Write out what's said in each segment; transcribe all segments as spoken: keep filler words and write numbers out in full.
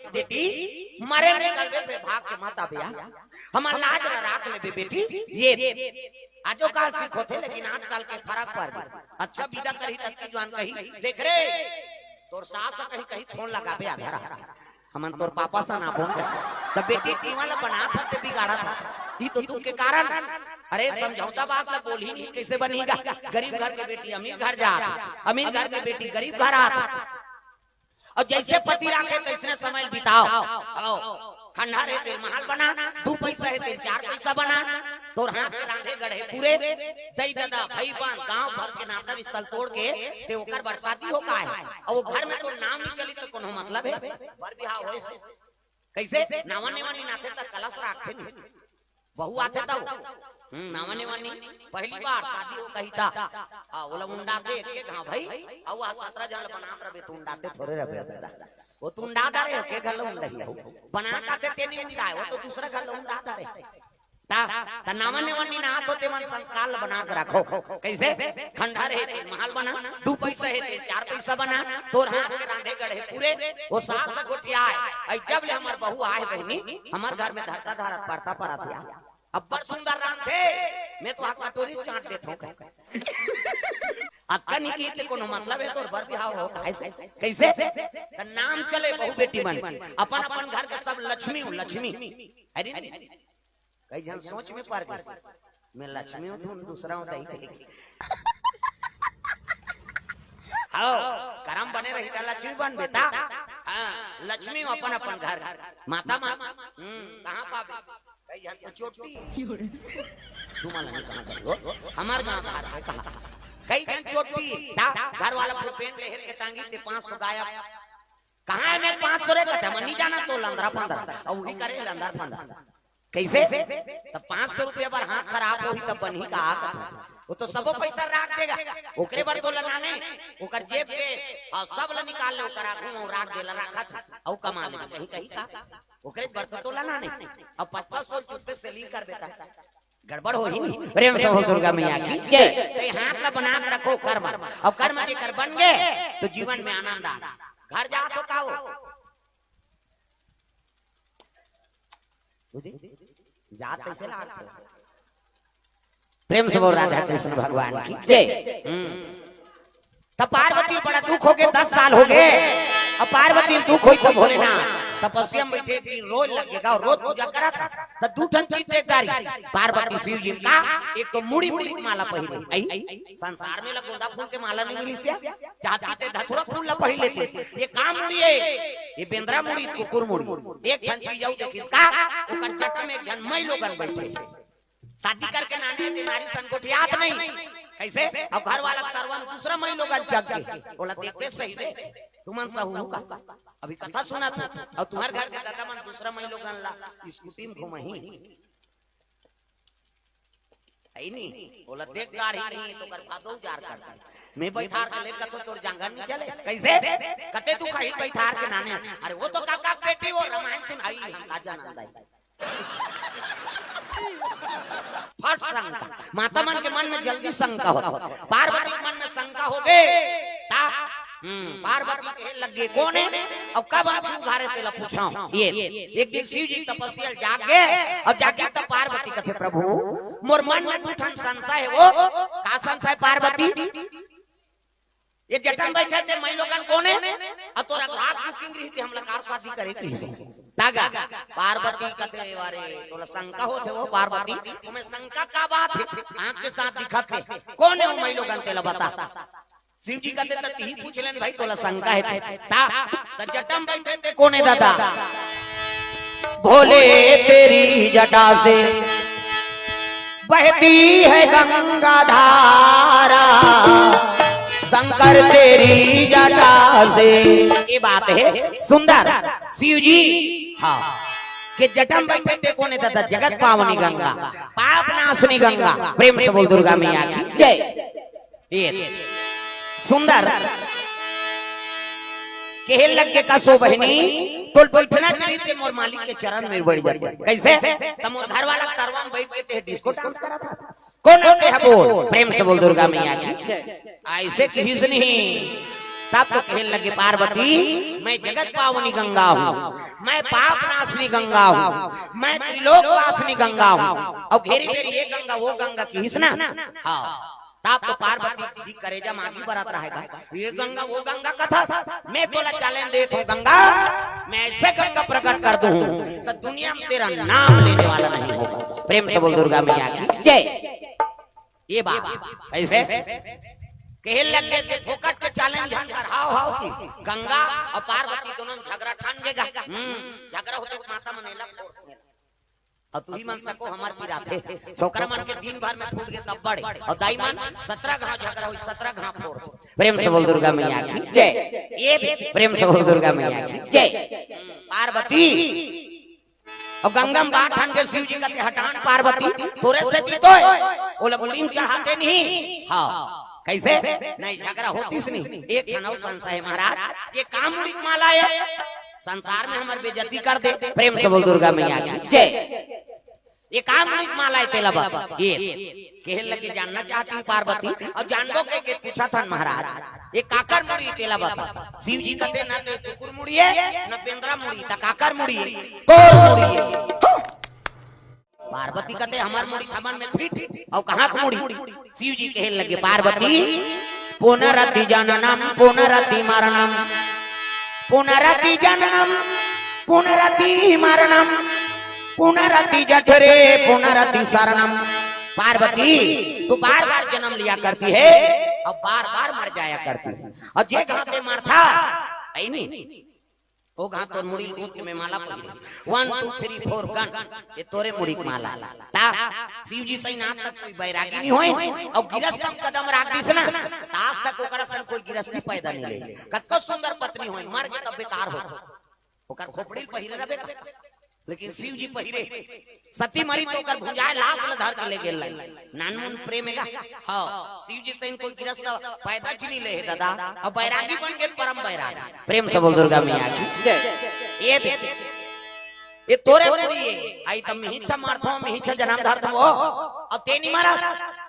बेटी, मरे निकलबे बे, भाग के मत आबे, आ। हमर लाज ल राख लेबे बेटी। ये आजो काल सीख होथे, लेकिन आजकल के फरक पर गे। अच्छा बिदा करही तब के जुवान कही, "देख रे, तोर सास ह कहीं कहीं फोन लगाबे आधा रात, हमन तोर पापा सन आबो।" त बेटी, टीवा ल बनात हस ते बिगाड़त हस, ई तो दुख के कारण। अरे, समझौता बात ल बोलही नहीं, कइसे बनही गा? गरीब घर के बेटी अमीर घर जात, अमीर घर के बेटी गरीब घर आत। अउ जइसे पति राखे, तइसने समय बिताव। हव, खंडहर हे तेल महल बना, दू पइसा हे तेल चार पइसा बना, तोर हाथ के रांधे गढ़े पूरे, दई ददा, भई बंद, गांव भर के नाता रिश्ता ल तोड़ के ते ओकर बर शादी हो का हे? अउ वो घर में तोर नाव नइ चली त कोनो मतलब हे? बर बिहाव होइस। कइसे? नावा नेवा नइ आथे त कलश राखथे नहीं। बहू आथे तब। हम्म, नावा नेवा नइ। पहली बार शादी हो कही त। हाँ, ओला उंडाथे एक एक, हाँ भई। अउ आ सतरा झन ल बनात रहिबे त उंडाथे थोरे रहिबे दादा। वो तो उंडा डारे, एक घर ल उंडाही हो। बना के आथे ते नइ उंडाय, वो तो दूसरा घर ल उंडा डारे। त, त नावा नेवा नइ आत हो, तेमन संस्कार ल बना के रखव। कइसे? खंडहर हे तेल महल बना, दू पइसा हे तेल चार पइसा बना, तोर हाथ के रांधे गढ़े पूरे, वो सास ल गोठियाय। अइ जब ले हमर बहू आय बहिनी, हमर घर में धरता धरत परता परत हे। अब्बड़ सुंदर रांधथे, मैं तो हा कटोरी चाट देथंव कहे। अतका नइ किही त कोनो मतलब हे तोर बर बिहाव हो, कइसे? कइसे? त नाम चले बहू बेटी मन, अपन अपन घर के सब लक्ष्मी हो, लक्ष्मी। अरे नहीं, कई झन सोच में पर गे, मैं लक्ष्मी हूँ, तुम दूसरा हूँ, दई कही। हव, करम बने रही त लक्ष्मी बनबे त। हाँ, लक्ष्मी हो अपन अपन घर। माता मन, हम्म, कहाँ पाबे? कई झन तो चोटी। तुमन नहीं कहाँ गए हो? हमर गाँव धार के कहा। कई झन चोटी, त घर वाला फुल पेंट ले हेर के टांगी ते पाँच सौ गायब। कहाँ हे मैं पाँच सौ रे? कथे, "मैं नइ जानंव, तो लंदरा पंदरा।" अउ उही करे लंदरा पंदरा। कइसे? त पाँच सौ रुपया बर हाथ खराब होही त बनही का? वो तो सबो पइसा राख देगा, ओकरे बर तोला नाने, ओकर जेब के, हाँ, सब ल निकाल ले, ओकर आगू में राख दे, ला राखत, अउ कमा ले, कहीं कहीं का, ओकरे बर तो तोला नाने। अब पचपन सौ चुप्पे से ली कर देता। गड़बड़ होही नहीं। प्रेम से बोल दुर्गा मैया की जय। ते हाथ ला बना के रखो कर्म, अउ कर्म जेकर बन गे, तो जीवन में आनंद आ। घर जात हो का हो? बुझे? जात कइसे लागत हे? प्रेम से बोल राधा कृष्ण भगवान की जय। हम्म। त पार्वती बड़ा दुख हो गे, दस साल हो गे। अब पार्वती दुख होई त भोलेनाथ तपस्या में बइठे, एक दिन रोज लग गे अउ रोज पूजा करत, त दू ठन चीज देख डारिस, पार्वती शिव जी का, एक तो मुड़ी मुड़ी माला पहिरे, अई संसार में ला गोंदा फूल के माला नइ मिलिस हे, चाहती ते धतुरा फूल ला पहिर लेतिस। ये का मुड़ी हे? ये बेंदरा मुड़ी, कुकुर मुड़ी। एक ठन चीज अउ देखिस का, ओकर जटा में एक झन मई लोगन बइठे। शादी करके नाने ते नारी सन गोठियात नहीं। कइसे? अब घर वाला करवन दूसरा मई लोगन चघ गे। ओला देखते सही रे, तुमन सहू का? अभी कथा सुनत हंव, अउ तुंहर घर के ददा मन दूसरा मई लोगन ला स्कूटी में घुमाही। अई नहीं, ओला देख डारही नहीं, त ओकर भादो उजार कर दे। मैं बइठार के ले कथों तोर जांगर नइ चले। कइसे? कथे तू कहीं बइठार के नाने। अरे वो तो काका के बेटी हो, रामायण सुनाही, हम का जानन दाई। फट शंका। माता मन के मन में जल्दी शंका होथे। पार्वती के मन में शंका हो गे। त हम्म, पार्वती कहे लग गे, "कोन हे? अउ कब आके उघारे तेला पूछंव।" ये, एक दिन शिव जी तपस्या जाग गे, अउ जाग गे त पार्वती कथे, "प्रभु, मोर मन में दू ठन संशय हे वो।" "का संशय पार्वती?" "ये जटा में बइठे ते मई लोगन कोन हे? अउ तोर अगला के booking रही ते हमला कार शादी करे कहिसे।" त गा, पार्वती कथे, "अरे, तोला शंका होथे वो पार्वती, ओमे शंका का बात हे? आंख के साथ दिखत हे। कोन हे वो मई लोगन तेला बता।" शिव जी कथे, "त तिही पूछ लेन भाई, तोला शंका हे ते।" त, त जटा में बइठे ते कोन हे दादा? भोले तेरी जटा से बहती है गंगा धारा, शंकर तेरी जटा से। ये बात हे सुंदर। शिव जी, हाँ, के जटा में बइठे ते कोन हे दादा? जगत पावनी गंगा, पाप नाशनी गंगा। प्रेम से बोल दुर्गा मैया की जय। ये सुंदर कहे लग गे, "का सो बहिनी, तोर बइठना चाहिए ते मोर मालिक के चरण में बइठ जाते।" कइसे? त मोर घर वाला करवा में बइठ के ते disco dance करत हस। कोन हे ते ह बोल? प्रेम से बोल दुर्गा मैया की। अइसे किहिस नहीं। तब तो कहे लगे पार्वती, मैं जगत पावनी गंगा हूँ, मैं पाप नाशनी गंगा हूँ, मैं त्रिलोक वासनी गंगा हूँ। अउ घेरी बेरी ये गंगा वो गंगा किहिस ना। हाँ, तब तो पार्वती जी करेजा मांगी बरत रहेगा, ये गंगा वो गंगा कथा। मैं तोला challenge देत हूँ गंगा, मैं ऐसे गंगा प्रकट कर दूँ तो दुनिया में तेरा नाम लेने वाला नहीं होगा। प्रेम से बोल दुर्गा मैया की जय। ये बात कैसे कहे लग गए थे, फोकट के challenge झन कर, हाव हाव की। गंगा अउ पार्वती दोनों में झगरा ठान गेगा। हम्म, झगरा होते तो माता मन एला फोड़ देथे। अउ तुही मन सको हमर पिराथे, छोकरा मन के दिन भर में फूट के तब बड़े, अउ दाई मन सतरा घाव झगरा होई, सतरा घाव फोड़। प्रेम से बोल दुर्गा मैया की जय। ये प्रेम से बोल दुर्गा मैया की जय। पार्वती अउ गंगा में बात ठान के शिव जी कथे, हटान पार्वती, तोरे से जीतो है, ओला बलि में चढ़ाते नहीं। हाँ, कैसे? नहीं, झगरा होतिस नहीं, एक ठन अउ संशय है महाराज, ये का मुड़ी के माला है? संसार में हमर बेइज्जती कर दे। प्रेम से बोल दुर्गा मैया की जय। ये का मुड़ी के माला है तेला बता। ये कहे लगे जानना चाहती हूँ पार्वती, अउ जानबो के, के पूछा था महाराज, ये काकर मुड़ी तेला बता। शिव जी कथे ना तो कुकुर मुड़ी है, ना बेंदरा मुड़ी, त काकर मुड़ी है? तोर मुड़ी है। पार्वती कथे हमर मुड़ी थमन में फिट, अउ कहाँ के मुड़ी? शिव जी कहे लगे पार्वती, पुनरति जननम पुनरति मरणम, पुनरति जननम पुनरति मरणम, पुनरति जठरे पुनरति शरणम। पार्वती, तू बार बार जन्म लिया करती है और बार बार मर जाया करती है, और जे घाव ते मरथा, ऐ नहीं, ओ घाव तोर मुड़ी कूद के मैं माला पहिरे, one two three four gun, ये तोरे मुड़ी के माला। ता शिव जी सही नाम तक कोई बैरागी नहीं होए, और गिरस्ती में कदम राख दिस ना, ता आज तक ओकरा सन कोई गिरस्ती पैदा नहीं ले। कतको सुंदर पत्नी होए, मर के तब बेकार हो, ओकर खोपड़ी ल पहिरे रहबे का। लेकिन शिव जी पहिरे, सती मरी तो ओकर भुंजाए लाश ल धर के ले गेल। नानमुन प्रेम हेगा। हाँ, शिव जी सही कोई गिरस्ती पैदा च नहीं ले हे दादा। अब बैरागी बन के परम बैरागी। प्रेम से बोल दुर्गा मैया की जय। ये दे, ये तोरे मुड़ी है। आई तब मिहिचा मारथो, मिहिचा जन्म धरथो। अब ते नहीं मारा,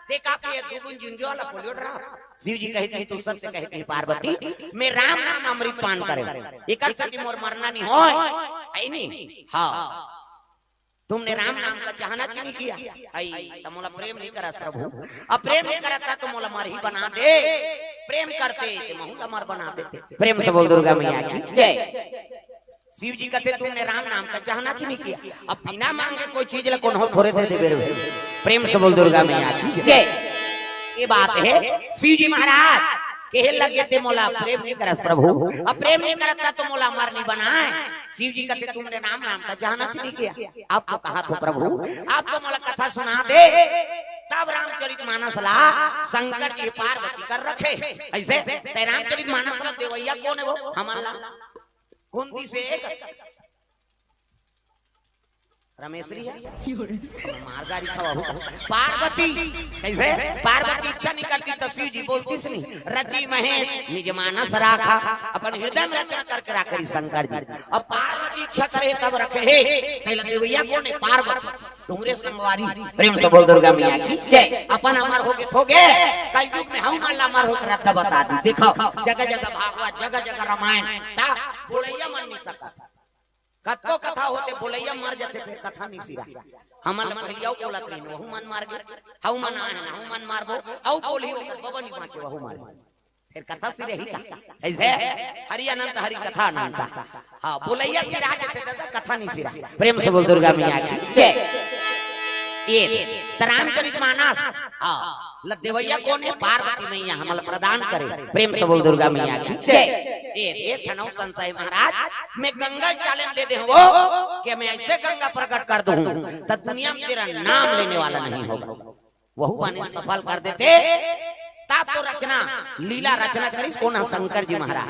ते का पिए दू बूंद जिंजो वाला पोलियो डरा। शिव जी कहते हैं, तू सत्य कहते हैं पार्वती, मैं राम नाम अमृत पान करे, एकर सेती मोर मरना नहीं होए, ऐ नहीं। हाँ, तुमने राम नाम का चाहना क्यों नहीं किया? आई, त मोला प्रेम नहीं करस प्रभु, अब प्रेम नहीं करता तो मोला मरही बना दे, प्रेम करते तो महू ला मर बना देते। प्रेम से बोल दुर्गा मैया की जय। शिव जी कहते, तुमने राम नाम का चाहना क्यों नहीं किया? अब बिना मांगे कोई चीज ला कोनो थोरे दे देबे रे। प्रेम से बोल दुर्गा मैया की जय। ये बात है, शिव जी महाराज कहे लगे, ते मोला प्रेम नहीं करस प्रभु, अब प्रेम नहीं करता तो मोला मर नहीं बनाए। शिव जी कहते, तुमने राम नाम का चाहना क्यों नहीं किया? आप तो कहा थो प्रभु, आप तो मोला कथा सुना दे। तब रामचरित मानस ला शंकर जी पार्वती कर रखे। ऐसे ते रामचरित मानस ला देवैया कोन है वो? हमन ला कुंती से एक रमेशरी है। मार गारी खवा हो। पार्वती, कैसे? पार्वती इच्छा नहीं करती तो शिव जी बोलतिस नहीं, रचि महेश निज मानस राखा, अपन हृदय में रचना करके राखे रही शंकर जी। अब पार्वती इच्छा करे तब रखे हे, कहला देवैया कोन है? पार्वती। तुमरे संगवारी। प्रेम से बोल दुर्गा मैया की जय। अपन अमर होगे, होगे, कलयुग में हम मन ला अमर होत रद्दा बता दी। देखो, जगह जगह भागवत, जगह जगह रामायण, ता बोलैया मन नहीं सकत। कतको कथा होते, बोलैया मर जाते, फिर कथा नहीं सिरा। हमन ला पहिली अउ बोलत रहिन, वहू मन मर गे, हऊ मन आए हैं, हऊ मन मारबो, अउ बोलही, बबा नहीं बाँचे, वहू मर गे। फिर कथा सिरही का? ऐसे हरि अनंत, हरि कथा अनंता। हाँ, बोलैया सिरा जाते दादा, कथा नहीं सिरा। प्रेम से बोल दुर्गा मैया की जय। ये त रामचरित मानस, हाँ, ल देवैया कोन है? पार्वती मैया हमला प्रदान करे। प्रेम से बोल दुर्गा मैया की जय। ए, ए ठनौ संशय महाराज, मैं गंगा challenge दे दे हूँ कि मैं ऐसे गंगा प्रकट कर दूँ, तो दुनिया में तेरा नाम लेने वाला नहीं होगा। वहू बने सफल कर देते, तब तो रचना, लीला रचना करिस कोन ह? शंकर जी महाराज।